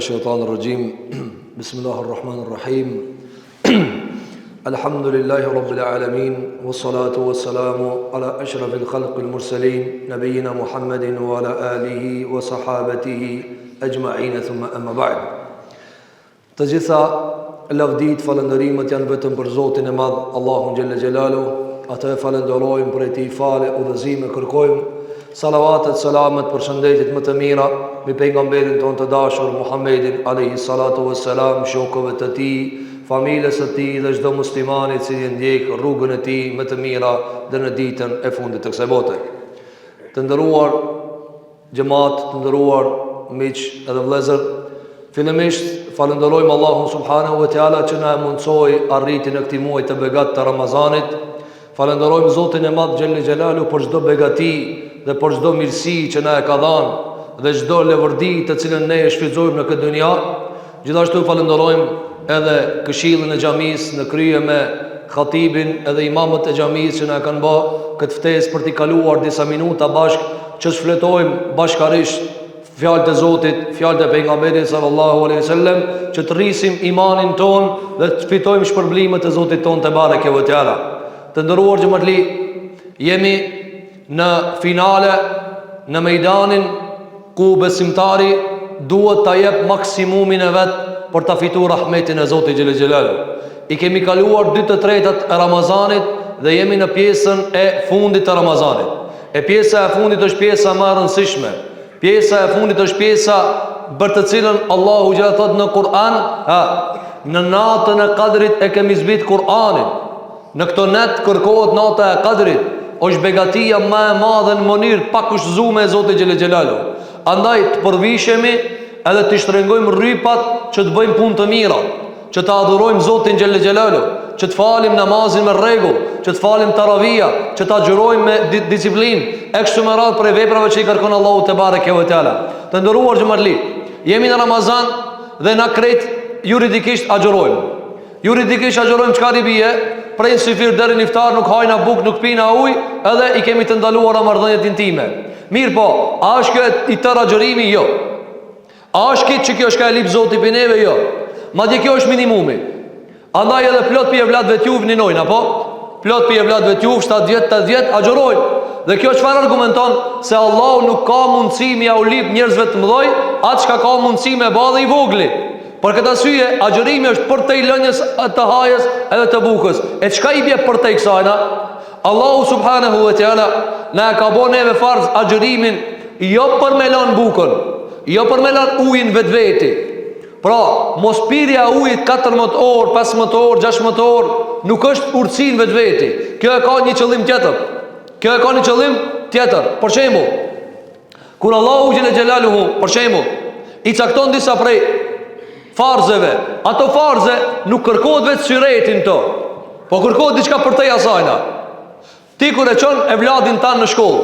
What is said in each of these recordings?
الشيطان الرجيم بسم الله الرحمن الرحيم الحمد لله رب العالمين والصلاة والسلام على أشرف الخلق المرسلين نبينا محمد وعلى آله وصحابته أجمعين ثم أما بعد Të gjitha lavditë, falënderimet janë vetëm për Zotin e Madh, Allahun xhelle xhelaluhu. Atë e falënderojmë prej tij falje, udhëzime kërkojmë. Salavatet, selamet, përshëndetjet më të mira mbi pejgamberin tonë të dashur Muhammedin alayhi salatu vesselam, shokëve të tij, familjes së tij dhe çdo muslimani i cili ndjek rrugën e tij me të mira deri në ditën e fundit të kësaj bote. Të nderuar Xhemat të nderuar miq edhe vëllezër, fillimisht falënderojmë Allahun subhanahu wa taala që na e mundësoi arritjen e këtij muaji të begatë të Ramazanit. Falënderojmë Zotin e Madh xhelle xhelaluhu për çdo begati dhe për çdo mirësi që na e ka dhënë dhe çdo leverdi të cilën ne e shfrytëzojmë në këtë dunja. Gjithashtu falënderojmë edhe këshillin e xhamisë në krye me khatibin edhe imamët e xhamisë që na kanë ba këtë ftesë për t'i kaluar disa minuta bashkë që shfletojmë bashkarisht fjalët e Zotit, fjalët e pejgamberit sallallahu alaihi wasallam, që të rrisim imanin tonë dhe të fitojmë shpërblimet e Zotit tonë tebareke ve teala. Të nderuar xhematli, jemi në finale në mejdanin ku besimtari duhet ta jep maksimumin e vet për ta fituar rahmetin e Zotit xhele xhelaluhu. I kemi kaluar dy të tretat e Ramazanit dhe jemi në pjesën e fundit të Ramazanit. E pjesa e fundit është pjesa më e rëndësishme. Pjesa e fundit është pjesa për të cilën Allahu xhele thotë në Kur'an, ha, në natën e Kadrit e kemi zbrit Kur'anin. Në këto net kërkohet nata e Kadrit, është begatia më e madhe në mënyrë të pakushtëzume e Zotit xhele xhelaluhu. Andaj të përvishemi edhe të shtrëngojmë rrypat që të bëjmë punë të mira, që të adhurojmë Zotin xhele xhelaluhu, që të falim namazin me rregull, që të falim taravia, që të agjërojmë me disiplinë, e kështu me radhë prej veprave që i kërkon Allahu tebareke ve teala. Të nderuar xhematli, jemi në Ramazan dhe na krejt juridikisht agjërojmë. Juridikisht agjërojmë çka i bie, prej në syfyr deri në iftar nuk hajna bukë, nuk pina ujë, edhe i kemi të ndaluara marrëdhëniet intime. Mirëpo, a është kjo i tërë agjërimi? Jo. A është krejt që kjo çka e lyp Zoti prej neve? Jo. Madje kjo është minimumi. Andaj edhe plot pi evlatëve t'juv ninojnë, apo? Plot pi evlatëve t'juv, 7 vjet, 8 vjet, agjërojnë. Dhe kjo çfarë argumenton? Se Allahu nuk ka mundësi me jau lyp njerëzve të mëdhoj, atë çka ka mundësi me ba dhe i vogli. Për këtë arsye, agjërimi është përtej lënies të hajës edhe të bukës. E çka i bje përtej kësajna? Allahu subhanahu wa taala na e ka bo neve farz agjërimin jo për me lan bukën, jo për me lan ujin vetveti. Pra, mospirja e ujit 14 orë, 15 orë, 16 orë, nuk është urtësi në vetveti. Kjo e ka një qëllim tjetër. Kjo e ka një qëllim tjetër. Për shembull, Kur Allahu xhele xhelaluhu, për shembull, i cakton disa prej farzeve, ato farze nuk kërkohet vetë syreti n'to, po kërkohet diçka përtej asajna. Ti kur e çon evladin tan në shkollë,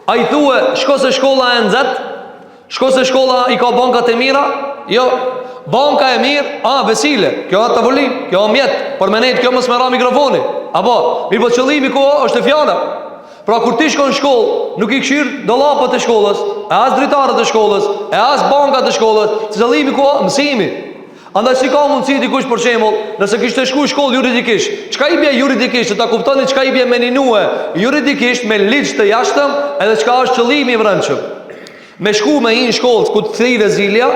a i thue, shko se shkolla e nxehtë, shko se shkolla i ka bankat e mira, jo, banka e mirë, a, vesile, kjo a tavolinë, kjo a mjet, për me nejtë kjo mos me ra mikrofoni, apo, mirëpo qëllimi ku është e fjala, Pra kur ti shkon në shkollë, nuk i kqyr dollapat e shkollës, e as dritaret e shkollës, e as bankat e shkollës, se qëllimi ku mësimi. Andaj si ka mundësi dikush për shembull, nëse kishte shku shkollë juridikisht, çka i bie juridikisht, që ta kuptoni çka i bie me ninue juridikisht me ligj të jashtëm, edhe çka është qëllimi i brendshëm. Me shku me hi në shkollë ku të thirre zilja,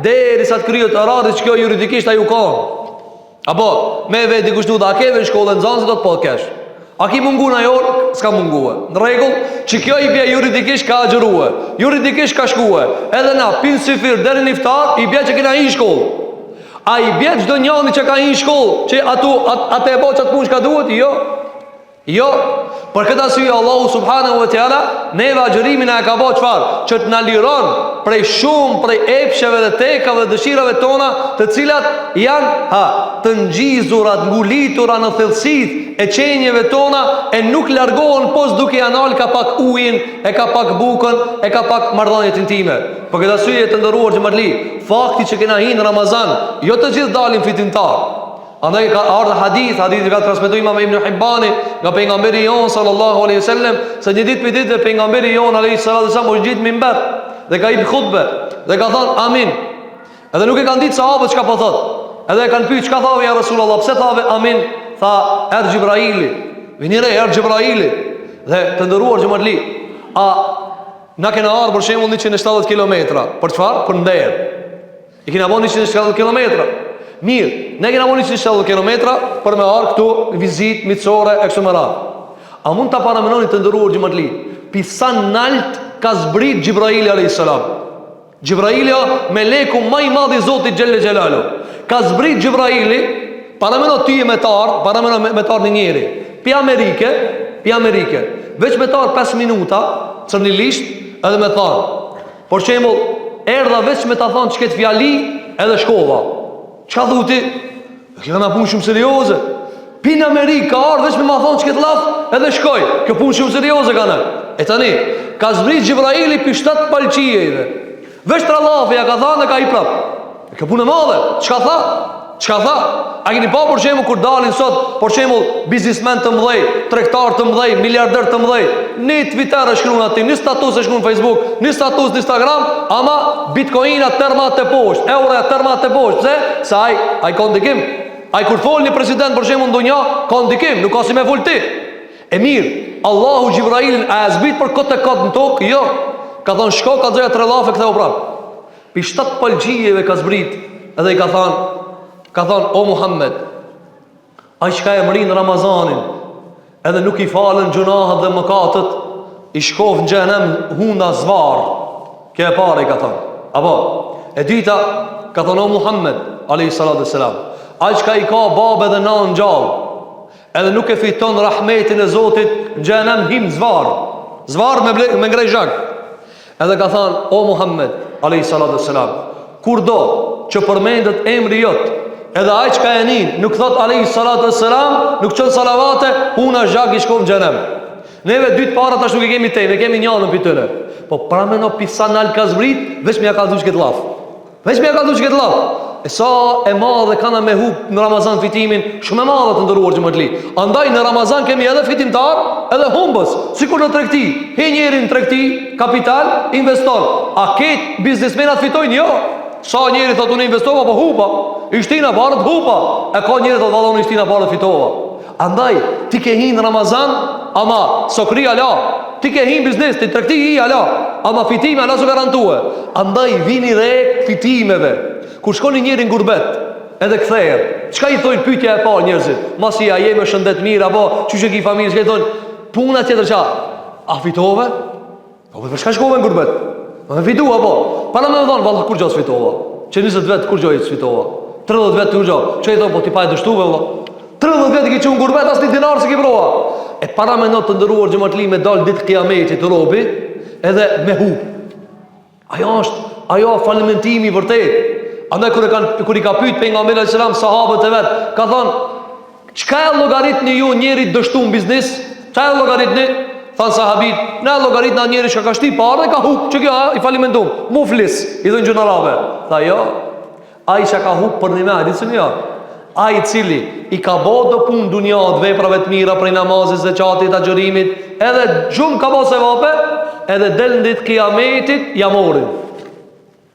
derisa të kryhet orari që kjo juridikisht ai u kanë. Apo, me vet dikush tu a ke në shkollë nxënësit do të po kesh. A ki mungu naj orë? S'ka mungue. Në rregull, që kjo i bje juridikisht ka agjërue. Juridikisht ka shkue. Edhe na, pi n'syfyr deri në iftar, i bje që kena hi n'shkollë. A i bje çdo njani që ka hi n'shkollë, që atu, at, atë e bo qatë punë çka duhet? Jo. Jo, për këtë arsye Allahu subhanahu wa taala neve agjërimin na e ka bërë çfarë? Që të na liron prej shumë prej epsheve dhe tekave dhe dëshirave tona, të cilat janë ha të ngjizura, të ngulitura në thellësitë e qenieve tona e nuk largohen pos duke ia nal ka pak ujin, e ka pak bukën, e ka pak marrëdhëniet intime. Për këtë arsye të nderuar xhematli, fakti që kena hi në Ramazan, jo të gjithë dalin fitimtar. Andaj ka ardhur hadith, hadithi ka transmetuar Imam Ibn Hibbani nga pejgamberi jon sallallahu alaihi wasallam se një ditë prej ditëve pejgamberi jon alaihi salatu wasallam është ngjit n'minber dhe ka jep hutbe dhe ka thënë amin. Edhe nuk e kanë ditë sahabët çka po thot. Edhe e kanë pyet çka thave ja Resulullah, pse thave amin? Tha erdh Xhibraili. Vini re erdh Xhibraili. Dhe të nderuar xhematli, a na kena ardhur për shembull 170 kilometra. Për çfarë? Për nder. I kena bo 170 kilometra. Mirë, ne kena bo 170 kilometra për me ardhë këtu vizitë miqësore e kështu me radhë. A mund ta paramenoni të nderuar xhematli? Pi sa nalt ka zbrit Xhibraili alayhis salam. Xhibraili o meleku ma i madh i Zotit xhelle xhelalu. Ka zbrit Xhibraili, parameno ti me t'ardh, parameno me, me t'ardh një njeri. Pi Amerike, pi Amerike. Veç me t'ardh 5 minuta, cërnilisht, edhe me thanë. Për shembull, erdha veç me ta thanë qëket fjali, edhe shkova. Çka thu ti? Kjo ka punë shumë serioze. Pi në Amerikë ka ardhë veç me ma thonë qëket llaf, edhe shkoj. Kjo punë shumë serioze ka në. E tani, ka zbrit Xhibraili pi shtatë palë qiejve. Veç tre llafe ja ka thanë dhe ka hi prap. E kjo punë e madhe. Çka tha? Çka tha? A keni pa për shembull kur dalin sot, për shembull biznismen të mëdhej, tregtar të mëdhej, miliarder të mëdhej, një Twitter e shkruan aty, një status e shkruan në Facebook, një status në Instagram, ama Bitcoina tërma të poshtë, euroja tërma të poshtë, pse? Se ai ai ka ndikim. Ai kur fol një president për shembull në dunja, ka ndikim, nuk ka si me fol ti. E mirë, Allahu Xhibrailin a e zbrit për kot e kot në tokë? Jo. Ka thonë shko kallzoja tre llafe ktheu prap. Pi shtatë palë qiejve ka zbrit edhe i ka thanë, ka thanë, o Muhammed, ai çka e mrrin Ramazanin, edhe nuk i falen gjynahet dhe mëkatet, i shkoftë në xhehenem hunda zvarr, kjo e para i ka thanë, apo, e dyta, ka thanë, o Muhammed, alejhi salatu selam, ai çka i ka babë edhe nanë gjallë, edhe nuk e fiton rahmetin e Zotit, në xhehenem hin zvarr, zvarr me, ble, me ngrej zhag, Edhe ka thanë, o Muhammed, alejhi salatu selam, kurdo që përmendet emri jot, edhe ai çka e nin, nuk thot alejhi salatu selam, nuk çon salavate, huna zhag i shkon n'xhehenem. Neve dy të para tash nuk e kemi temë, e kemi njanën pi tyne. Po parameno pi sa nalt ka zbrit, veç me ja kallzu qëket llaf. Veç me ja kallzu qëket llaf. E sa e madhe kana me hup në Ramazan fitimin, shumë e madhe të nderuar xhematli. Andaj në Ramazan kemi edhe fitimtar, edhe humbës. Sikur në tregti, hin njeri në tregti, kapital, investon. A krejt biznesmenat fitojnë? Jo. Sa njeri thotë unë investova, po hupa. I shtina paret hupa. E ka njeri thotë valla unë i shtina paret fitova. Andaj, ti ke hi në Ramazan, ama s'o kry ala, ti ke hi n'biznes, ti tregti hi ala, ama fitimi ala s'o garantue. Andaj, vini re fitimeve. Kur shkon një njeri në gurbet, edhe kthehet, çka i thojnë pytja e parë njerëzit? Masi a je me shëndet mirë, apo qysh e ki familjen, çka i thojnë? Puna tjetër qa? A fitove? Po për çka shkove në gurbet? Po me fitu apo? Para me thonë, valla kurgjo s'fitova. Që 20 vjet kurgjo s'fitova. 30 vjet kurgjo. Çka i thonë, po ti pa e dështuve valla. 30 vjet i ki çu në gurbet, asnjë dinar s'e ki prua. E paramendo të nderuar xhematli me dal ditë kiametit robi, edhe me hup. Ajo është, ajo falimentimi i vërtet. Andaj kur e kanë kur i ka pyet pejgamberi alejhi selam sahabët e vet, ka thonë, çka e llogaritni ju njeri dështu në biznes? Çka e llogaritni? Thanë sahabit, ne e llogaritna njeri që ka shti pare dhe ka hup, që kjo i falimentum, muflis, i thonë gjuhën arabe. Tha jo, Ai që ka hup përnime, a di cili jo? Ai i cili i ka bo do punë dunja të veprave të mira prej namazit, zeqatit, agjërimit, edhe shumë ka bo sevape, edhe del në ditë kiametit, ja morin.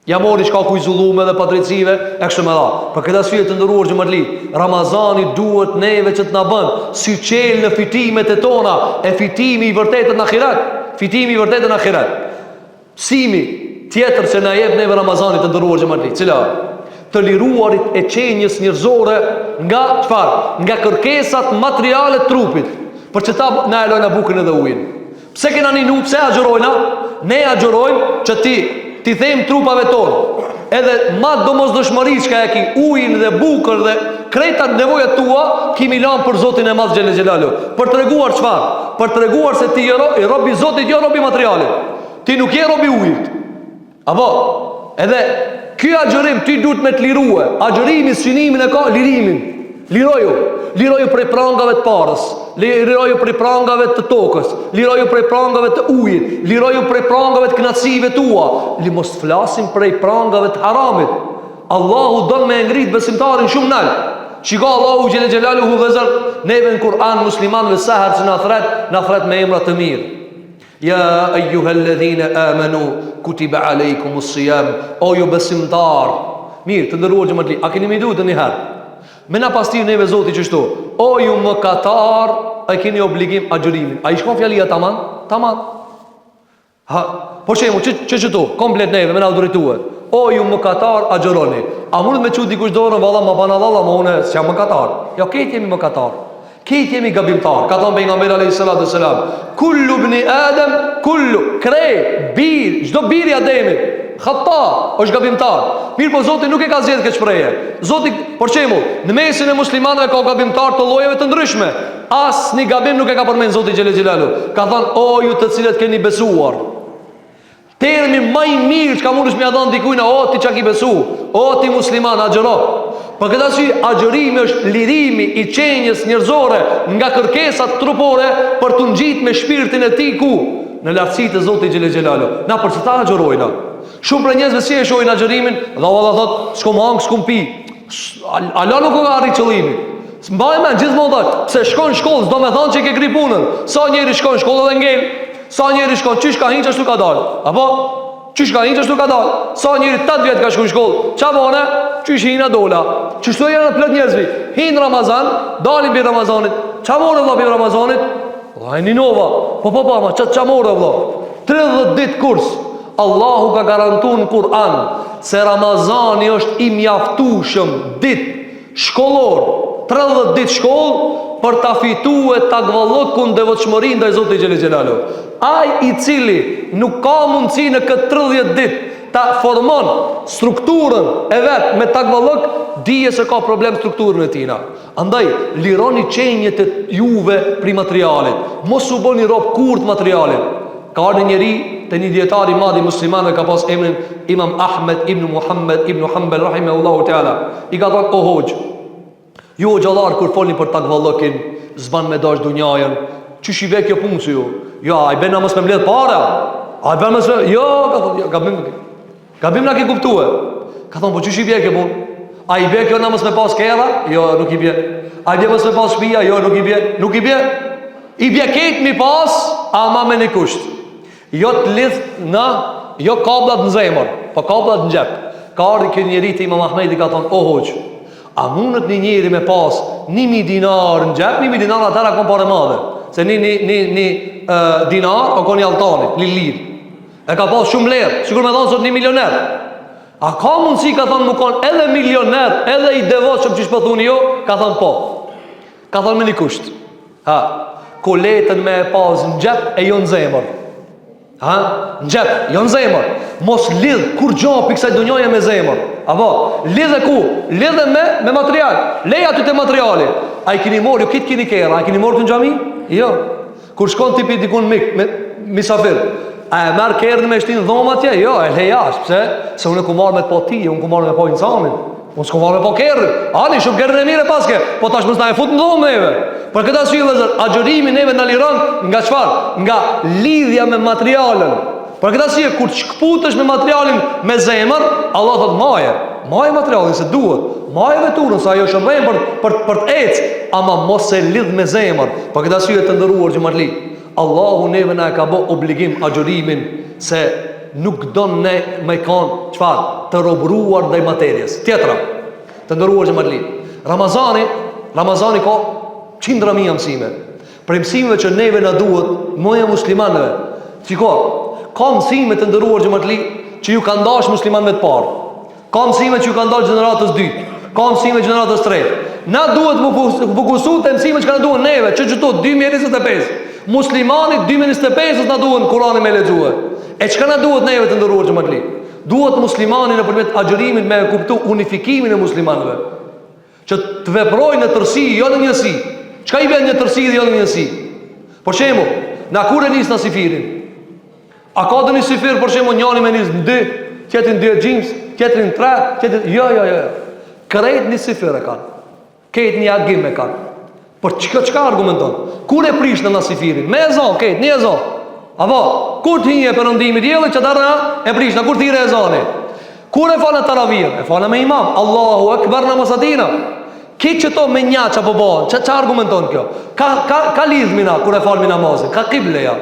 Ja mori shkaku i zullume dhe padrejtësive, e kështu me radhë. Për këtë arsye të nderuar xhematli, Ramazani duhet neve që të na bën syçelë në fitimet e tona, e fitimi i vërtetë në ahiret, fitimi i vërtetë në ahiret. Mësimi tjetër që na jep neve Ramazani të nderuar xhematli, cila të liruarit e qenies njerëzore nga çfarë? Nga kërkesat materiale të trupit. Për qëta na e lojna bukën edhe ujin. Pse kena ninu, pse agjërojna? Ne agjërojmë që ti t'i thejmë trupave tonë. Edhe ma domosdoshmëri çka e ki ujin dhe bukën dhe krejt nevojat tua, ki m'i lanë për Zotin e madh xhele xhelaluhu. Për treguar çfarë? Për treguar se ti je rob i Zotit, jo rob i materialit. Ti nuk je rob i ujit. Apo, edhe ky agjërim ti duhet me të lirue. Agjërimi synimin e ka lirimin. Liroju. Liroju prej prangave të parës. Liroju prej prangave të tokës. Liroju prej prangave të ujit. Liroju prej prangave të kënaqësive tua. Li mos të flasim prej prangave të haramit. Allahu don me e ngrit besimtarin shumë nalt. Shiko Allahu xhele xhelaluhu vëllezër, neve në Kur'an muslimanëve sa herë që na thret, na thret me emra të mirë. Ja ejuha alladhina amanu kutiba alejkum as-siyam o ju besimtar. Mirë, të nderuar xhematli, a keni mendu ndonjëherë? Me na pas thirr neve Zoti qështu, o ju mëkatar, e keni obligim agjërimin. A ish kon fjalia taman? Taman. Ha, për shembull, që që qëtu, komplet neve me na drejtue. O ju mëkatar, agjëroni. A mundet me çu dikush dorën valla ma ban hallall, ama unë s'jam mëkatar. Jo, krejt jemi mëkatar. Krejt jemi gabimtar. Ka thënë pejgamberi alayhi salatu selam, kullu ibn Adam, kullu krejt bir, çdo bir i Ademit, khata, është gabimtar. Mirëpo Zoti nuk e ka zgjedh këtë shprehje. Zoti, për shembull, në mesin e muslimanëve ka gabimtar të llojeve të ndryshme. Asnjë gabim nuk e ka përmend Zoti xhele xhelaluhu. Ka thënë, o ju të cilët keni besuar. Termi ma i mirë çka mundesh me ia dhënë dikujt, o ti çka ki besu, o ti musliman agjëro. Për këtë arsye agjërimi është lirimi i qenies njerëzore nga kërkesat trupore për t'u ngjit me shpirtin e tij ku në lartësitë e Zotit xhele xhelaluhu. Na për qëta agjërojna. Shumë prej njerëzve si e shohin agjërimin, dhe valla thot, s'kum hangër, s'kum pi. Ala nuk ka arrit qëllimi. Mbaj mend gjithmonë thot, pse shkon në shkollë, s'do me thonë që ke kry punën. Sa njeri shkon në shkollë dhe ngel. Sa njeri shkon, qysh ka hin ashtu ka dal. Apo qysh ka hin ashtu ka dal. Sa njeri 8 vjet ka shku në shkollë, ça bone? Qysh hina dola. Qështu janë plot njerëzve. Hin Ramazan, dalin pi Ramazanit. Ça more vlla pi Ramazanit? Vlla e ninova. Po po po, ama ça ça more vlla? 30 ditë kurs. Allahu ka garantu në Kur'an se Ramazani është i mjaftueshëm ditë shkollor, 30 ditë shkollë për ta fitue takvallëkun devotshmërinë ndaj Zotit xhele xhelaluhu. Ai i cili nuk ka mundësi në këtë 30 ditë ta formon strukturën e vet me takvallëk, dije se ka problem strukturën e tina. Andaj, lironi qeniet e juve prej materialit. Mos u bëni rob kurrë të materialit. Ka ardhur një njeri te një dietar i madh i muslimanëve ka pas emrin Imam Ahmed ibn Muhammed ibn Hanbal rahimahullahu teala. I ka thënë o hoxhë, ju hoxhallar kur folni për takvallëkin, s'ban me dash dunjajën. Qysh i bje kjo punë ju? Jo, a i bjen na mos me mbledh para? A i bjen mos me Jo, ka thonë, jo, gabim. Gabim na ke kuptue. Ka thonë, po qysh i bje kjo punë? A i bje kjo na mos me pas kerra? Jo, nuk i bje. A i bje mos me pas shpia? Jo, nuk i bje. Nuk i bje. I bje krejt mi pas, ama me një kusht. Jo të lidh në, jo kabllat në zemër, po kabllat në xhep. Ka ardhë ky njeri te imam Ahmedi ka thonë, o hoxhë, a mundet një njeri me pas një mi dinar në xhep, një mi dinar atëherë a kon pare madhe. Se një, një, një, një uh, dinar, o kon një altani, një lirë. E ka pas shumë vlerë, sikur me thonë sot një milioner. A ka mundësi ka thonë me konë edhe milioner, edhe i devotshëm qysh po thuni jo? Ka thonë po. Ka thonë me një kusht. Ha, kuletën me e pas në xhep e jo në zemër. Ha, në xhep, jo në zemër. Mos lidh kurgjo pi kësaj dunjaje me zemër. Apo, lidhe ku? Lidhe me, me material. Leje aty te materiali. A i kini morë, ju krejt kini kerra, a i kini morë në xhami? Jo. Kur shkon ti pi dikun mik, me misafir, a e merr kerrin me shti n'dhomë atje? Jo, e le jashtë, pse? Se unë kum ardh me të pa ty, unë kum ardh me pa insanin. Unë s'kum ardh me pa kerrin. Ani, shumë kerrin e mirë e paske, po tash mos na e fut në dhomë neve. Për këtë arsye vëllezër, agjërimi neve na liron nga çfarë? Nga lidhja me materialen. Për këtë arsye kur të shkëputesh me materialin me zemër, Allah thot maje, maje materialin se duhet, maje veturën se ajo shërben për për për të ecë, ama mos e lidh me zemër. Për këtë arsye të nderuar xhematli, Allahu neve na e ka bë obligim agjërimin se nuk don ne me kanë çfarë të robëruar ndaj materies. Tjetra, të nderuar xhematli, Ramazani, Ramazani ka qindra mijë mësime. Prej mësimeve që neve na duhet, moja muslimanëve. Shiko, ka mësime të nderuar xhematli që ju kanë dash muslimanëve të parë. Ka mësime që ju kanë dash gjeneratës dytë. Ka mësime gjeneratës tretë. Na duhet mu fokusu te mësime që na duhen neve, që qëto 2025. Muslimanit 2025 na duhen Kur'anin me lexue. E çka na duhet neve të nderuar xhematli? Duhet muslimani nëpërmjet agjërimit me e kuptu unifikimin e muslimanëve. Që të veprojnë në tërësi, jo në njësi. Çka i bjen një tërësi dhe jo në njësi? Për shembull, na kur e nisna syfyrin? A ka ndonjë syfyr për shembull njani me nis në dy, tjetrin dy e gjymës, tjetrin tre, tjetrin... Jo, jo, jo, jo. Krejt një syfyr e kanë. Krejt një agim e kanë. Por çka çka argumenton? Kur e prishna na syfyrin? Me ezan, krejt, një ezan. Apo, kur të hije perëndimi diellit, qatëherë e prishna, kur thirret ezani? Kur e falna teravijen? E falna me imam. Allahu Ekber na mas atina. Ki qëto me nja që po bëhen, që, që argumenton kjo? Ka, ka, ka lidhmi na, kur e falmi namazin? Ka kibleja.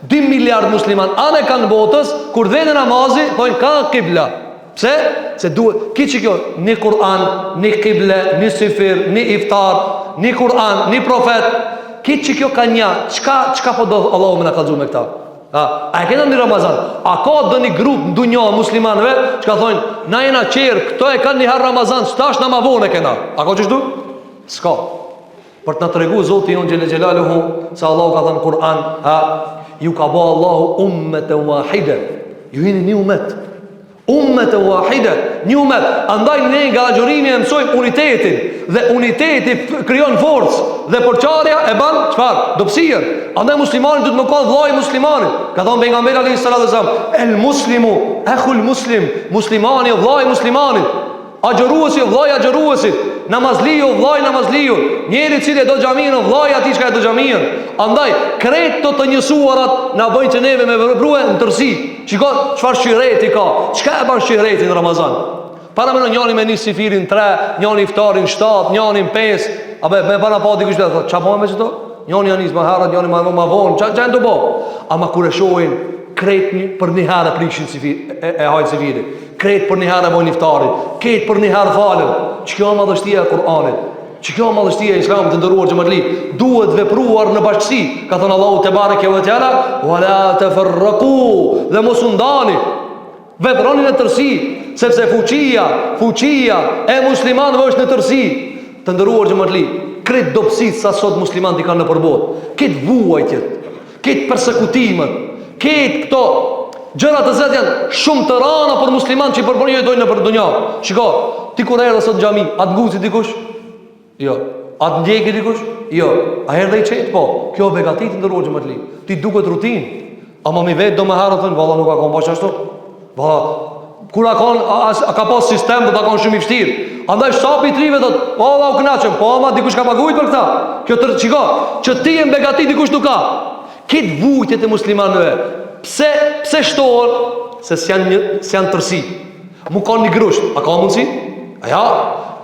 2 miliard musliman, anekënd botës, kur vjen namazi, thojnë ka kibla. Pse? Se duhet, ki që kjo, një Kur'an, një kible, një syfyr, një iftar, një Kur'an, një profet, ki që kjo ka një, çka, çka po do Allahu me na kallzu me këta? A, a e kena një Ramazan? A ka ndonjë grup në dunja muslimanëve, çka thonë, na jena qerë, këto e kanë një herë Ramazan, qetash na ma vonë e kena? A ka qështu? S'ka. Për të na tregu Zoti jonë xhele xhelaluhu se Allahu ka thënë Kur'an, ha, ju ka bo Allahu ummeten wahide. Ju jeni një umet. Ummeten wahide, një umet. Andaj ne nga agjërimi e mësojmë unitetin dhe uniteti krijon forcë dhe përçarja e ban çfarë? Dobësirë. Andaj muslimani duhet me kanë vllai i muslimanit. Ka thënë pejgamberi alayhi salatu wasallam, "El muslimu akhul muslim." Muslimani o vllai i muslimanit. Agjëruesi o vllai agjëruesit, namazliu o vllai namazliut, njeri i cili e do xhaminë o vllai atij çka e do xhaminë. Andaj krejt këto të njësuarat na bëjnë që neve me veprue në tërësi. Shiko çfarë shyreti ka? Çka e ban shyretin në Ramazan? Paramendo njani me nis syfyrin 3, njani iftarin 7, njani 5, a be me para pa dikush thotë, ç'a bën me qëto? Njani ja nis më herët, njani më më vonë, ç'a ç'a tu bo? Ama kur e shohin krejt një, për një herë e prishin syfyr, e, e hajnë syfyrin. Krejt për një herë e bojnë iftarin, krejt për një herë falen. Qikjo madhështia e Kur'anit, qikjo madhështia e Islamit të nderuar xhematli, duhet vepruar në bashkësi, ka thënë Allahu tebareke ve teala, wa la teferraku, dhe mos u ndani, veproni në tërësi, sepse fuqia, fuqia e muslimanëve është në tërësi. Të nderuar xhematli, krejt dobësitë sa sot muslimanët i kanë nëpër botë, krejt vuajtjet, Krejt persekutimet, krejt këto gjëra të cilat janë shumë të rana për musliman që përbërë jetojnë nëpër dunja. Shiko, ti kur erdhe sot në xhami, a të nguci dikush? Jo. A të ndjeki dikush? Jo. A erdhe i qetë? Po. Kjo begati të nderuar xhematli. Ty duket rutinë. Ama mi vetë do më herë thonë, valla nuk ka konë bash ashtu. Valla, kur a kon, a, a, a ka pas sistem, do ta konë shumë i vështirë. Andaj sapi i trive thot, valla u kënaqëm, po ama dikush ka pagujt për këta. Kjo tër, shiko, që ti je në begati dikush nuk ka. Krejt vujtjet e muslimanëve. Pse pse shtohen? Se s'janë një s'janë tërsi. Mu kanë një grusht, a ka mundsi? A ja,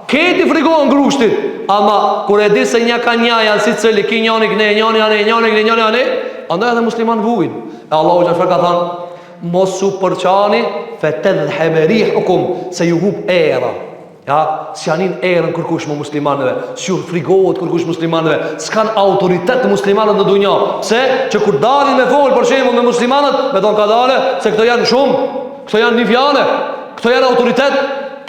krejt i frigohen grushtit. Ama kur e di se një ka një janë si cili ki njani këne, njani anë, njani këne, njani anë, andaj edhe musliman vujnë. E Allahu çfarë ka thënë? Mos u përçani fe tedhhebe rihukum se ju hup era. Ja, s'ja nin erën kërkush më muslimanëve, s'ju frigohet kërkush muslimanëve, s'kan autoritet muslimanët në dunja. Pse? Që kur dalin me fol për shembull me muslimanët, me thonë kadale, se këto janë shumë, këto janë një fjale, këto janë autoritet.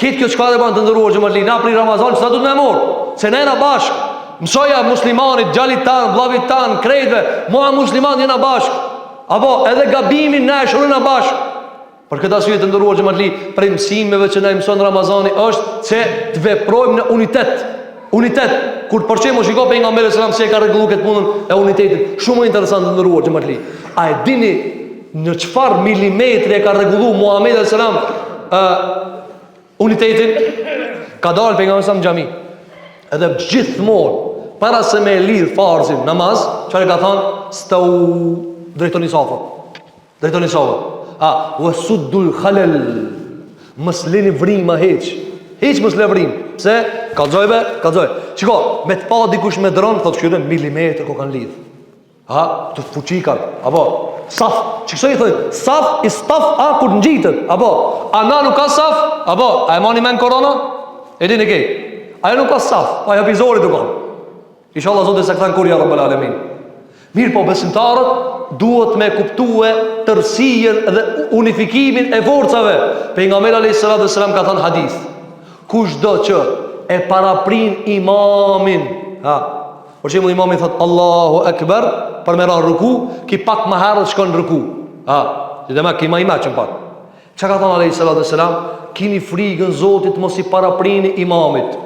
Krejt kjo çka dhe ban të nderuar xhematli, na prej Ramazan, qëta duhet me morë, se ne jena bashkë, mësoja muslimanit, djalit tanë, vllavit tanë, krejtve, mua musliman jena bashkë, Apo edhe gabimin na e shërojna bashkë. Për këtë arsye të nderuar xhematli, prej mësimeve që na i mëson Ramazani është se të veprojmë në unitet. Unitet. Kur për shembull shiko pejgamberi alejhi selam si e ka rregulluar këtë punën e unitetit. Shumë interesant të nderuar xhematli. A e dini në çfarë milimetri e ka rregulluar Muhamedi alejhi selam ë unitetin? Ka dalë pejgamberi alejhi selam në xhami. Edhe gjithmonë, para se me lidh farzin namaz, çfarë ka thënë? Stau drejtoni safat. Drejtoni safat. A, wa suddul khalal. Mos lini vrima hiç. Hiç mos le vrim. Pse? Kallzoj be, kallzoj. Shiko, me të pa dikush me dron, thotë kqyre milimetër ku kanë lidh. Ha, të fuqi kanë, apo, saf, që këso i thojnë, saf, i staf, a, kur ngjitet, apo, a na nuk ka saf, apo, a e mani men korona? E dini kej, ajo nuk ka saf, ajo pi zorit u kanë. Inshallah Zoti s'e kthen kurrë ja Rabbel Alemin. Mirëpo besimtarët duhet me kuptue tërësinë dhe unifikimin e forcave. Pejgamberi alayhis salatu wassalam ka thënë hadith. Kushdo që e paraprin imamin, ha, Për shembull imami thot Allahu Ekber për me ra ruku, ki pak më herët shkon ruku. Ha, si demek ki ma i meçëm pak. Çka ka thënë alayhi salatu selam? Kini frigën Zotit mos i paraprini imamit.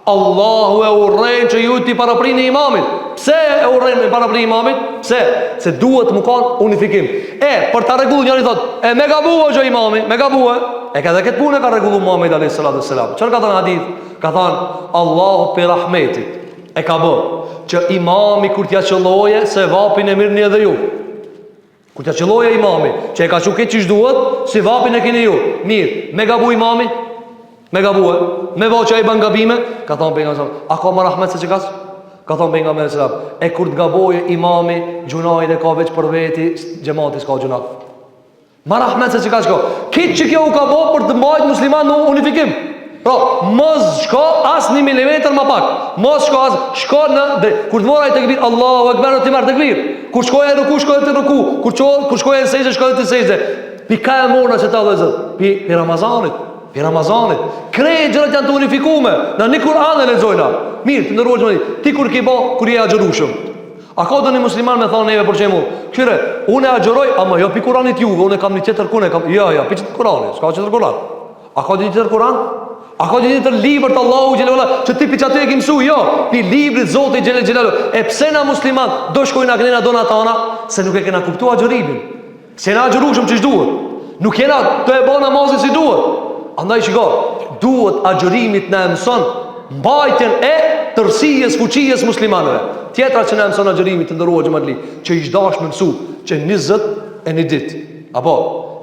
Allahu e urren që ju t'i paraprini imamit. Pse e urren me paraprini imamit? Pse? Se duhet me kanë unifikim. E, për ta rregullu njëri thot, e me gabu o imami, me gabu e. E ka dhe këtë punë e ka rregullu Muhamedi alayhi salatu selam. Çfarë ka thënë hadith? Ka thënë Allahu pi rahmetit. E ka bë që imami kur t'ja qëlloje sevapin e mirrni edhe ju. Kur t'ja qëlloje imami, që e ka çu këtë qysh duhet, sevapin e keni ju. Mirë, me gabu imami, me gabu e, me bo që ai ban gabime, ka thonë pejgamberi, a ka më rahmet se qekaq? Ka thonë pejgamberi selam, e kur të gaboje imami, gjynahin e ka veç për veti, xhemati s'ka gjynah. Ma rahmet se çka shko. Krejt qikjo u ka bo për të mbajt musliman në unifikim. Pra, mos shko as një milimetër ma pak. Mos shko as, shko në, dhe, kur të morr ai tekbir, Allahu Ekber, ti merr tekbir. Kur shkon në ruku, shko ti ruku. Kur, ço, kur shkon në sexhde, shko ti sexhde. Pi ka e morna qeta vëllezër? Pi, pi Ramazanit. Pi Ramazanit. Krejt gjërat janë të unifikume. Na një Kur'an e lexojna. Mirë, të nderuar xhemat, ti kur ki bo, kur je agjërushëm. A ka ndonjë musliman me thonë neve për shembull, kqyre, unë e agjëroj, ama jo pi Kuranit juve, unë e kam një tjetër kun e kam, jo, jo, pi qëtij Kurani, s'ka tjetër Kuran. A ka një tjetër Kuran? A ka një tjetër libër të Allahu xhele ve ala, që ti pi qaty e ki mësu? Jo, pi librit Zotit xhele xhelaluhu. E pse na musliman do shkojna kënena do na tana? Se nuk e kena kuptu agjërimin. S'jena agjërushëm qysh duhet. Nuk jena tu e bo namazin si duhet. Andaj shiko, duhet agjërimi t'na e mëson mbajtjen e tërësisë fuqisë muslimanëve. Tjetra që na e mëson agjërimi të nderuar xhematli, që ish dash me mësu që 21 ditë. Apo,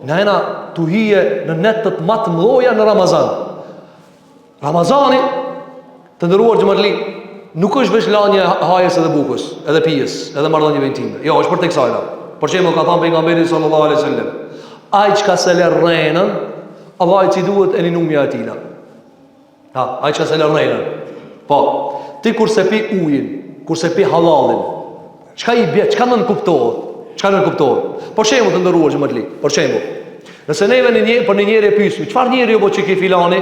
na jena tu hi në netët ma të mdhoja në Ramazan. Ramazani, të nderuar xhematli, nuk është veç lanje e hajes edhe bukës, edhe pijes, edhe marrëdhënieve intime. Jo, është përtej kësajna. Për shembull ka thënë pejgamberi sallallahu alaihi wasallam, ai çka s'e le rrenën, Allahit s'i duhet e ninumja e tina. Ha, ai çka s'e le rrenën. Po, ti kur s'e pi ujin, kur s'e pi hallallin, çka i bje, çka nënkuptohet? Çka nënkuptohet? Për shembull të nderuar xhematli, për shembull, Nëse neve një një, për një njeri e pysmi, çfarë njeri o bo qiky filani?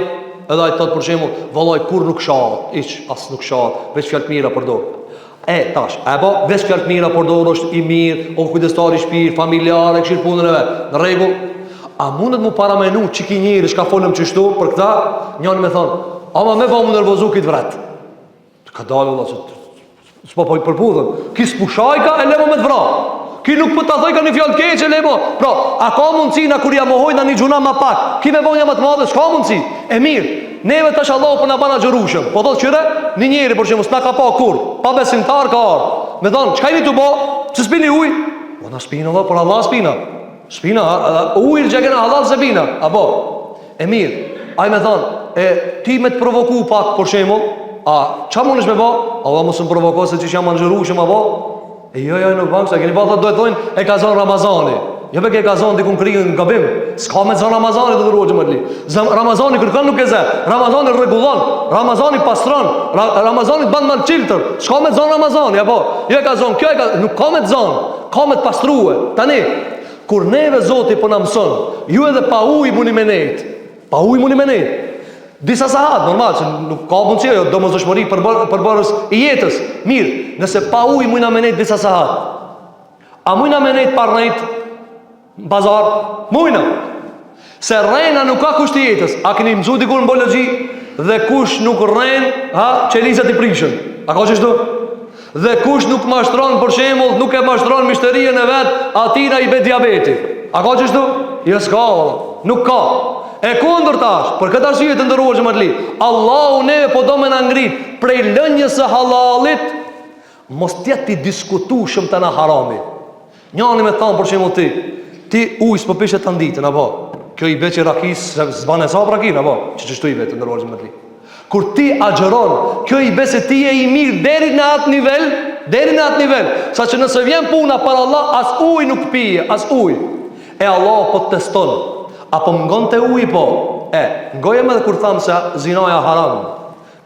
Edhe ai thot për shembull, vallaj kurr nuk shahet, hiç as nuk shahet, veç fjalë të mira përdor. E tash, a e bo veç fjalë të mira përdor, është i mirë, o kujdestar i shtëpisë, familjar, e kqyr punën e vet. Në rregull. A mundet mu paramenu qiky njeri çka folëm qështu për këta, njëri me thon, ama me ba mu nervozu ky t'vret. Të ka dalë valla se s'po po i përputhen. Ky s'po shajka e le mo me të vra. Ky nuk po ta thojka një fjalë të keqe e le mo. Pra, a ka mundësi na kur ja mohojna një gjynah ma pak, ky me bo një ma të madhe, s'ka mundësi. E mirë, neve tash Allahu po na ban agjërushëm. Po thotë kqyre, një njeri për shembull s'na ka pa kurr, pa besimtar ka ardh. Me thonë, çka jeni tu bo? Pse s'pini ujë? Po na s'pina valla, për Allah s'pina. S'pina, ujë që kena hallall s'e pina. Apo? E mirë, ai me thonë, e ti me të provoku pak, për shembull, a ça mundesh me bo? A valla mos më provoko se qysh jam agjërushëm, apo? E jo, jo, nuk ban, se keni pa thotë do e thonë, e ka zonë Ramazani. Jo be ke ka zonë dikun kryen në gabim. S'ka me zonë Ramazani të nderuar xhematli. Ramazani kërkon nuk e zë. Ramazani rregullon, Ramazani pastron, Ra Ramazani të ban ma çiltër. S'ka me zonë Ramazani, apo? Jo e ka zonë, kjo e ka, nuk ka me të zonë, ka me të pastrue. Tani, Kur neve Zoti po na mëson, ju edhe pa ujë muni me nejt. Pa ujë muni me nejt. Disa sahat, normal, se nuk ka mundësi ajo domosdoshmëri përbër, përbërës i jetës. Mirë, nëse pa ujë mujna me nejt disa sahat. A mujna me nejt pa rrejt në pazar? Mujna. Se rrena nuk ka kusht i jetës. A keni mësu dikur në biologji? Dhe kush nuk rren, ha, qelizat i prishen. A ka qështu? Dhe kush nuk mashtron për shembull, nuk e mashtron mishterinë e vet, atina i bie diabeti. A ka qështu? Jo s'ka, valla. Nuk ka. E kundërta është, për këtë arsye të nderuar xhematli, Allahu neve po do me na ngrit prej lënies së hallallit, mos të jetë i diskutueshëm te na harami. Njani me thanë për shembull ti, ti ujë s'po pishe tanë ditën, apo? Kjo i bie që rakisë, s'ban hesap rakinë, apo? Që qështu i bie të nderuar xhematli. Kur ti agjëron, kjo i bie se ti je i mirë deri në atë nivel, deri në atë nivel, sa që nëse vjen puna për Allah, as ujë nuk pije, as ujë. E Allah po të teston. A po m'ngon te uji po? E, ngojem edhe kur thamë se zinaja haram,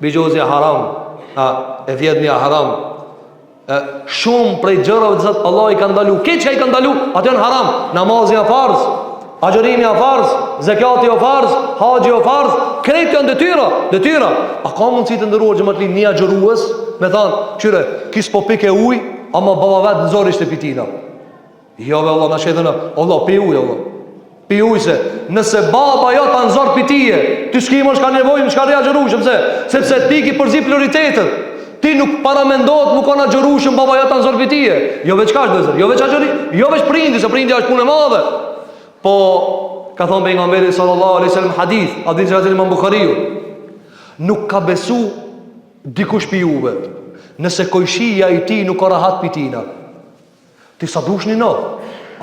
bixhozi haram, a, e vjedhja haram, E, shumë prej gjërave të cilat Allah i ka ndalu, krejt çka i ka ndalu, ato janë haram. Namazi a farz, agjërimi a farz, zekati a farz, haxhi a farz, krejt janë detyra, detyra. A ka mundësi të nderuar xhematli një agjërues me thanë, kqyre, ky s'po pike ujë, ama baba vet në zor ishte pi tina. Jo be Allah, na shedhën, Allah, pi ujë, Allah. Pi ujë se, nëse baba jot a n'zor pi tije, ti s'ki më çka nevojë, më çka rri agjërushëm, pse? Sepse ti ki përzi prioritetet. Ti nuk paramendohet me kon agjërushëm baba jot a n'zor pi tije. Jo veç kaq vëllezër, jo veç agjëri, jo veç prindi, se prindi është punë e madhe. Po, ka thonë pejgamberi sallallahu alaihi wasallam hadith, hadith që ka nxjerrë Imam Buhariu. Nuk ka besu dikush pi juve, nëse kojshia i tij nuk ka rahat pi tina. Ti sa dush një në,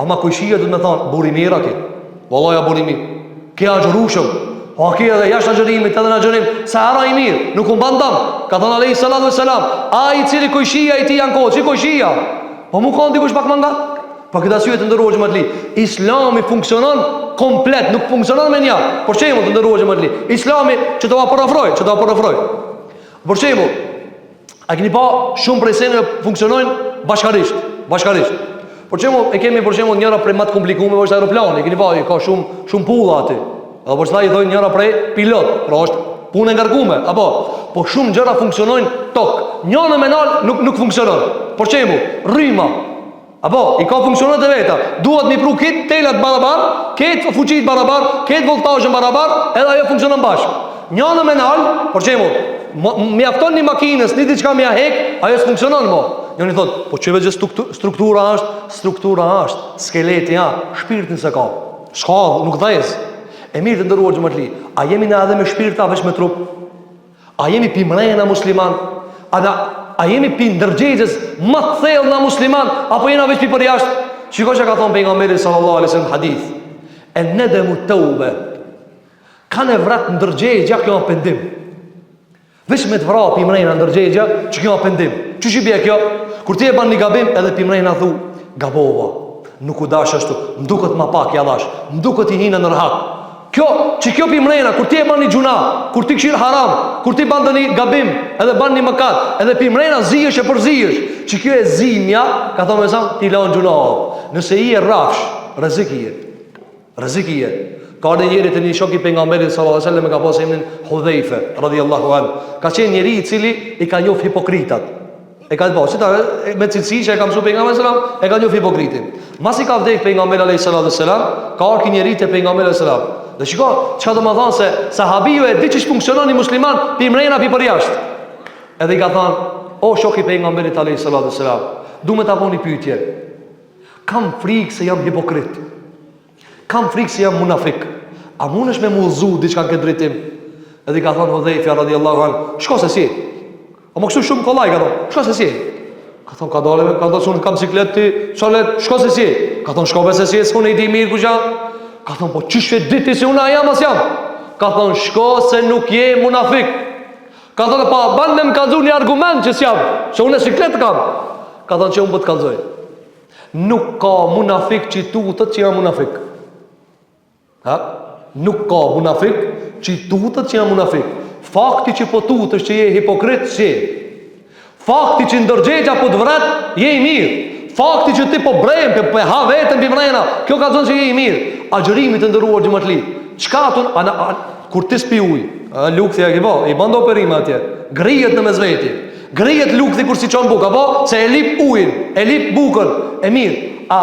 ama kojshia do të me thonë, burrë i mirë a ki, vallaj a burrë i mirë, ki agjërushëm, po a ki edhe jashtë agjërimit edhe në agjërim, sa ara i mirë, nuk u ban dam, ka thonë alejhi salatu ve selam, ai i cili kojshia i tij janë kohë, qi kojshia, po mu kanë dikush pak më nga? Për këtë arsye të nderuar xhematli, Islami funksionon komplet, nuk funksionon me një. Për shembull të nderuar xhematli, Islami që do ta përafroj, që do ta përafroj. Për shembull, a keni pa shumë prej seneve funksionojnë bashkarisht, bashkarisht. Për shembull, e kemi për shembull njëra prej më të komplikuara është aeroplani, e keni pa, ka shumë shumë pulla aty. Edhe për qëta i thojnë njëra prej pilot, pra është punë e ngarkume, apo, po shumë gjëra funksionojnë tok. Njëna me nal nuk nuk funksionon. Për shembull, rryma, Apo, i ka funksionet e veta. Duhet mi pru krejt telat barabar, krejt fuqitë barabar, krejt voltazhën barabar, edhe ajo funksionon bashkë. Njënën me nal, për shembull, mjafton një makinës, një diçka me ja hek, ajo s'funksionon mo. Njëni thot, po që veç struktura është, struktura është, skeleti ja, shpirtin s'e ka. S'ka, nuk dhez. E mirë të nderuar xhematli, a jemi na edhe me shpirt a veç me trup? A jemi pi mrena musliman? A, na, a jemi pi ndërgjegjes më të thellë na musliman? Apo jena veç pi përjashtë? Shiko çka ka thonë pejgamberi sallallahu alaihi wasallam hadith. En nedemu teube. Kan e vret ndërgjegja kjo është pendim. Veç me të vra pi mrena ndërgjegja që kjo është pendim. Qysh i bje kjo? Kur ti e ban një gabim edhe pi mrena thu gabova. Nuk u dash ashtu. M'duket ma pak ja dhash. M'duket i hina në rahat. Kjo, që kjo pi mrena, kur ti e ban një gjynah, kur ti kqyr haram, kur ti ban ndonjë gabim, edhe ban një mëkat, edhe pi mrena zihesh e përzihesh, që kjo e zimja, ka thonë me samë, t'i lan gjynahet. Nëse je rrafsh, rrezik je. Rrezik je. Ka ardhë njeri te një shok i pejgamberit sallallahu alaihi wasallam e ka pas emrin Hudhejfe, radhiyallahu anhu. Ka qenë njeri i cili i ka njoft hipokritat. E ka pa, si ta me cilësi që e ka mësu pejgamberi sallallahu alajhi wasallam, e ka njoft hipokritin. Masi ka vdek pejgamberi alayhi salatu wasalam, ka ardhur ky njeri te pejgamberi alayhi salam. Dhe shiko, çka do me thonë se sahabiu e di qysh funksionon një musliman pi mrena pi përjashtë. Edhe i ka thonë, o shok i pejgamberit alayhi salatu wasalam, du me ta bo një pyetje. Kam frikë se jam hipokrit. Kam frikë se jam munafik. A mundesh me m'udhëzu diçka në këtë drejtim? Edhe i ka thonë Hudhejfja radiallahu anhu, shko se s'je. Ama kështu shumë kollaj ka thonë, shko se s'je. Ka thonë, ka dale, ka thonë, se unë kam siklet ti, qalet, shko se s'je. Ka thonë, shko be se s'je, se unë i di mirë kush jam. Ka thonë, po qysh e di ti se unë a jam, a s'jam. Ka thonë, shko se nuk je munafik. Ka thonë, pa, ban me më kallzu një argument që s'jam, se unë e siklet kam. Ka thonë, që unë po të kallzoj. Nuk ka munafik që tutet që jam munafik. Ha? Nuk ka munafik që tutet që jam munafik. Fakti që po tutesh që je hipokrit, s'je. Fakti që ndërgjegja po të vret, je i mirë. Fakti që ti po bren, po, po e ha veten pi mrena, kjo kallzon që je i mirë. Agjërimi të nderuar xhematli. Çka aton, a, a, kur ti s'pi ujë, a, lukthi e ke bo, i ban do operime atje. Grihet në mes veti. Grihet lukthi kur s'i çon bukë, apo se e lip ujin, e lip bukën, e mirë. A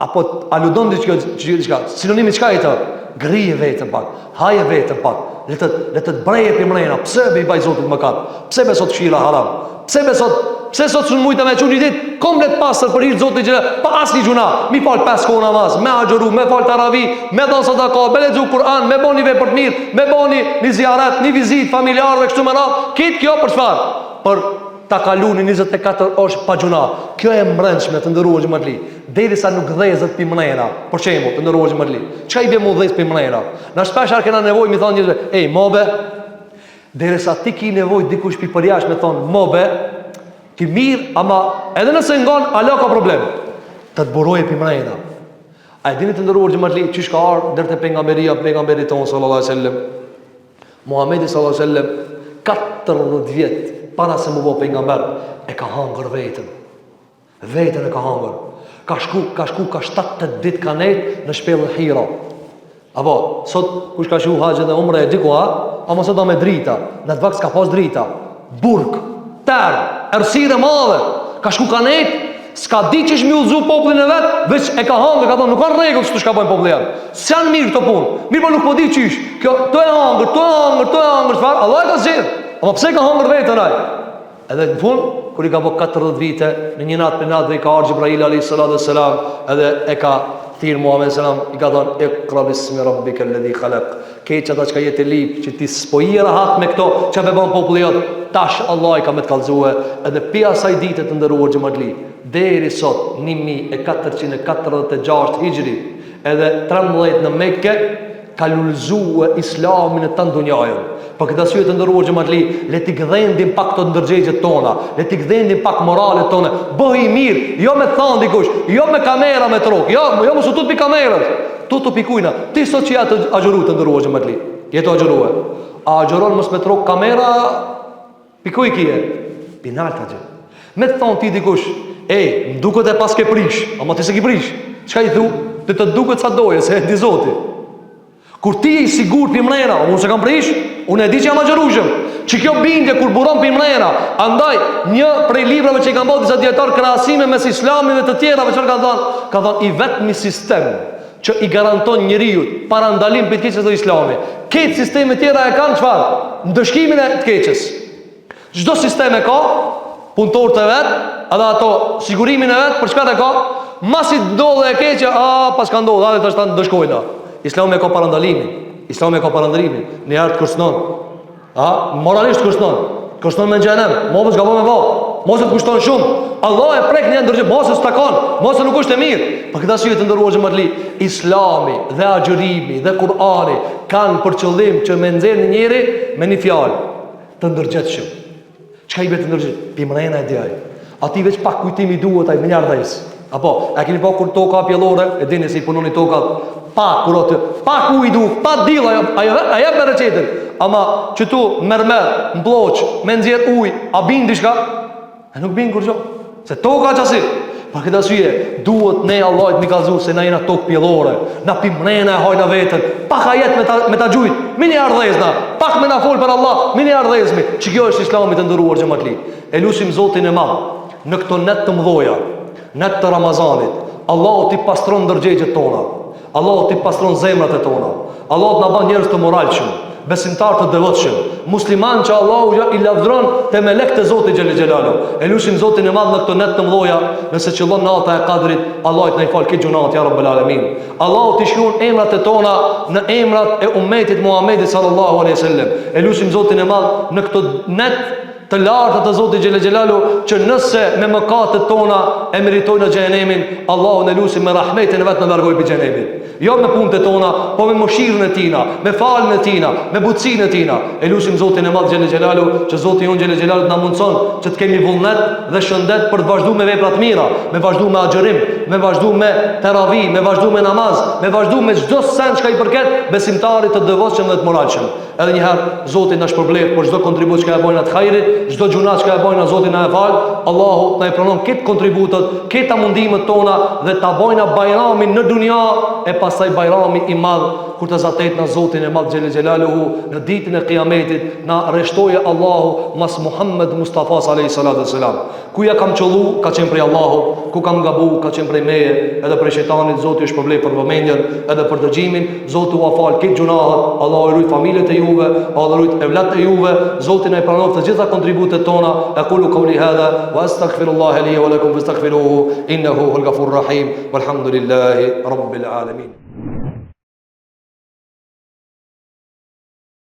apo aludon diçka diçka, sinonimi çka i thot? Grije veten pak, haje veten pak. Le të le të breje pi mrena, pse be i baj Zotit mëkat? Pse be sot kqyra haram? Pse be sot, pse sot s'un mujta me çu një ditë komplet pastër për hir të Zotit që pa asnjë gjynah, mi fal pesë kohë namaz, me agjëru, me fal taravi, me dhon sadaka, me lexu Kur'an, me bo një vepër të mirë, me bo një, një zijaret, një vizitë familjarëve kështu me radhë. Këtë kjo për çfarë? Për ta kalu një 24 orësh pa gjynah. Kjo e mbrendshme të nderuar xhematli. Derisa nuk dhezet pi mrena. Për shembull, të nderuar xhematli. Çka i bie mu dhez pi mrena? Na shpesh herë kena nevojë mi thonë njerëzve, ej, mobe. Derisa ti ki nevojë dikush pi përjashtë me thonë, mobe, ti mirë, ama edhe nëse ngon, ala ka problem. Të të buroje pi mrena. A e dini të nderuar xhematli, qysh ka ardhë deri te pejgamberia, pejgamberit tonë, sallallahu alaihi wasallam. Muhamedi sallallahu alaihi wasallam 40 vjet para se mu bo pejgamber e ka hangër veten. Veten e ka hangër. Ka shku, ka shku ka 7-8 ditë ka nejt në shpellën Hira. Apo, sot kush ka shku haxh dhe umre e di ku a, ama sot a me drita. Në atë vakt s'ka pas drita. Burg, terr, errësirë e madhe. Ka shku ka nejt, s'ka di qysh mi udhëzu popullin e vet, veç e ka hangër, ka thonë, nuk ka rregull kështu çka bojnë populli jem. S'janë mirë këto punë. Mirëpo nuk po di qysh. Kjo, tu e hangër, tu e hangër, tu e hangër, çfarë? Allah e ka zgjedh. Ama pse ka hangër veten ai? Edhe në fund, kur i ka bo 40 vite, në një natë prej natëve i ka ardhë Xhibraili alayhi salatu wassalam, edhe e ka thirr Muhammed sallam, i ka thonë Iqra bismi rabbika alladhi khalaq. Krejt qata çka je tu lyp, që ti s'po je rahat me këto çka po bën populli jot, tash Allahi ka me të kallzue, edhe pi asaj dite të nderuar xhematli, deri sot 1446 hijri, edhe 13 në Mekë. Ka lulëzue islami në tanë dunjajën. Për këtë arsye të nderuar xhematli, le t'i gdhendim pak këto ndërgjegjet tona, le t'i gdhendim pak moralet tona. Bëhu i mirë, jo me thanë dikush, jo me kamera me trok, jo, jo mos u tut pi kamerës. Tutu pi kujna, ti sot që je tu agjëru të nderuar xhematli. Je tu agjërue. A agjëron mos me trok kamera? Pi ku i kije? Pi nalt atje. Me të thonë ti dikush, ej, më duket e paske prish, ama ti s'e ki prish. Çka i thu? Ti të duket sa doje, se e di Zoti. Kur ti je i sigurt pi mrena, unë s'e kam prish, unë e di që jam agjërushëm. Që kjo bindje kur buron pi mrena, andaj një prej librave që i kanë bërë disa dijetarë krahasime mes islamit dhe të tjerave çfarë kanë thënë, kanë thënë i vetmi sistem që i garanton njeriut parandalim prej të keqes është Islami. Krejt sistemet tjera e kanë çfarë? Ndëshkimin e të keqes. Çdo sistem e ka punëtorët e vet, edhe ato sigurimin e vet, për çka e ka? Masi ndodh e keqja, a paska ndodh, hajde tash ta ndëshkojna. Islami e ka parandalimin. Islami e ka parandalimin. Një herë të kërcënon. A, moralisht të kërcënon. Të kërcënon me xhehenem, mos gabo me bo. Mos të kushton shumë. Allah e prek një ndërgjegje, mos e s'takon, mos e nuk është e mirë. Për këtë arsye të nderuar xhematli, Islami dhe agjërimi dhe Kur'ani kanë për qëllim që me nxjerr një njeri me një fjalë të ndërgjegjshëm. Çka i bie të ndërgjegjshëm? Pi mrena e di ai. Atij veç pak kujtim i duhet ai menjëherë dhez. Apo, a keni pa kur toka pjellore, e dini si i punoni tokat, pak kur aty, pak ujë i duhet, pak diell ajo, ajo vet, ajo jep bereqetin. Ama qëtu mermer, n'plloç, me nxjerr ujë, a bin diçka? A nuk bin kurrgjë. Se toka qasi. Për këtë arsye, duhet ne Allahit me i kallzu se na jena tokë pjellore, na pi mrena e hajna veten, pak ajet me ta, me ta gjujt, menjëherë dhezna, pak me na fol për Allah, menjëherë dhezmi, që kjo është islami të nderuar xhematli. E lusim Zotin e madh, në këto net të mdhoja, net të Ramazanit, Allahu t'i pastron ndërgjegjet tona, Allahu t'i pastron zemrat e tona. Allahu të na bën njerëz të moralshëm, besimtar të devotshëm, musliman që Allahu ja i lavdron te melekët e Zotit xhele xhelaluhu. E lusim Zotin e madh në këto net të mëdha, nëse qëllon nata e Kadrit, Allahu të na i fal krejt gjynahet ja Rabbel Alamin. Allahu t'i shkruan emrat e tona në emrat e ummetit Muhammedit sallallahu alaihi wasallam. E lusim Zotin e madh në këto net të larta të Zotit xhele xhelaluhu që nëse me mëkatet tona e meritojna xhehenemin, Allahun e lusim me rahmetin e vet na largoj prej xhehenemit. Jo me punët e tona, po me mëshirën e tina, me faljen e tina, me butësinë e tina. E lusim Zotin e madh xhele xhelaluhu që Zoti jonë xhele xhelaluhu të na mundson që të kemi vullnet dhe shëndet për të vazhdu me vepra të mira, me vazhdu me agjërim, me vazhdu me teravi, me vazhdu me namaz, me vazhdu me çdo send çka i përket besimtarit të devotshëm dhe të moralshëm. Edhe një herë Zoti na shpërbleftë për çdo kontribut që e bojna të hajrit, çdo gjynah që e bojna Zoti na e fal. Allahu na i pranon krejt kontributet, këta mundimet tona dhe ta bojna bajramin në dunja e pastaj bajrami i madh kur të zatetna Zotin e madh xhele xhelaluhu në ditën e Kiametit na rreshtojë Allahu mas Muhammed Mustafa alayhi salatu wasalam. Ku ja kam qëllu, ka qenë prej Allahut, ku kam gabu, ka qenë prej meje, edhe prej shejtanit, Zoti ju shpërbleftë për vëmendjen, edhe për dëgjimin, Zoti ua fal krejt gjynahet, Allahu i rujt familjet e juve, Allahu i rujt evlatët e juve, Zoti na i pranoftë të gjitha kontributet tona, ekulu kauli hadha, wa astaghfirullaha li wa lakum fastaghfiruhu, innahu huwal ghafurur rahim, walhamdulillahi rabbil alamin.